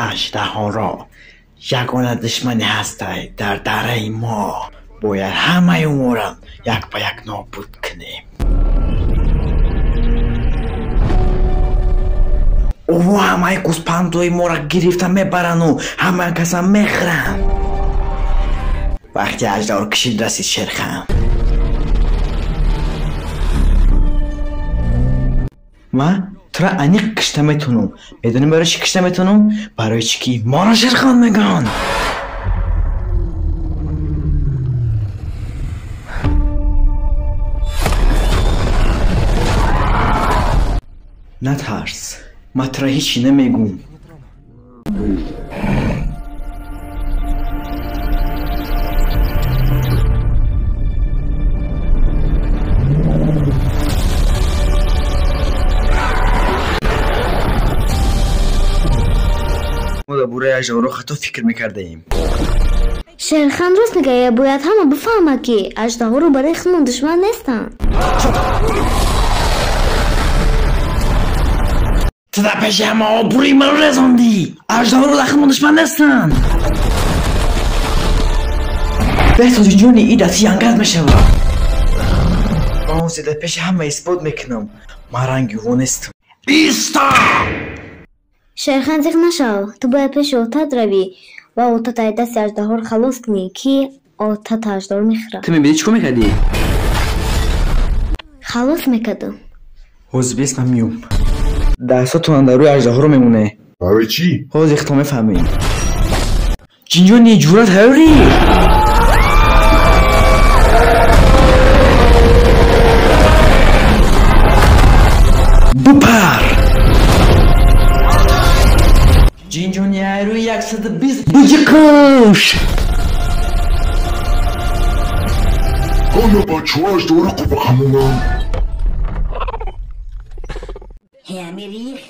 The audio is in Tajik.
Аждаҳоро ягона душмани ҳастай дар дараи мо. Бояд ҳамаи умурам як ба як нобуд кунем. Ово ҳамаи гӯспандои моро гирифта мебарану ҳама каса мехӯранд. Вақти аждаҳо кишид расид, Шерхан. Ман тура аниқ кишта метавонам. Медонӣ барои чӣ кишта метавонам? Барои чӣ ки моро Шерхан мегӯянд. Натарс, ман тура ҳеҷ намегӯм. Мо дар бораи аждаҳоро хато фикр мекардаем. Шерхан рост мегӯяд, бояд ҳама бифаҳмад, ки аждаҳоро барои худмон душман нестанд. Ту дар пеши ҳама обрӯи маро резондӣ. Аждаҳоро дар худмон душман нестанд. Беҳтози ҷони и дасти янгаз мешавад. Ман ҳозир дар пеши ҳама исбот мекунам, ман ранги ӯ нестам. Иста! Шерхан, зиқ нашав. Ту бояд пеши отат равӣ ва отат ай дасти аждаҳоро халос кунӣ, ки отат аждаҳоро мехӯрад. Ту мебинӣ чӣ кор мекардӣ? Халос мекардам. Ҳозир бес ман меём. Дастотонам дар рӯи аждаҳоро мемоне. Барои чӣ? Ҳозир хто мефаҳмӣ. Ҷинҷони ҷуръат ҳайёрӣ? Бупар! Ҷинҷони айрӯи 120 буҷиқуш! Ана бачаҳо аждаҳоро қубақамонанд. Ҳамирих.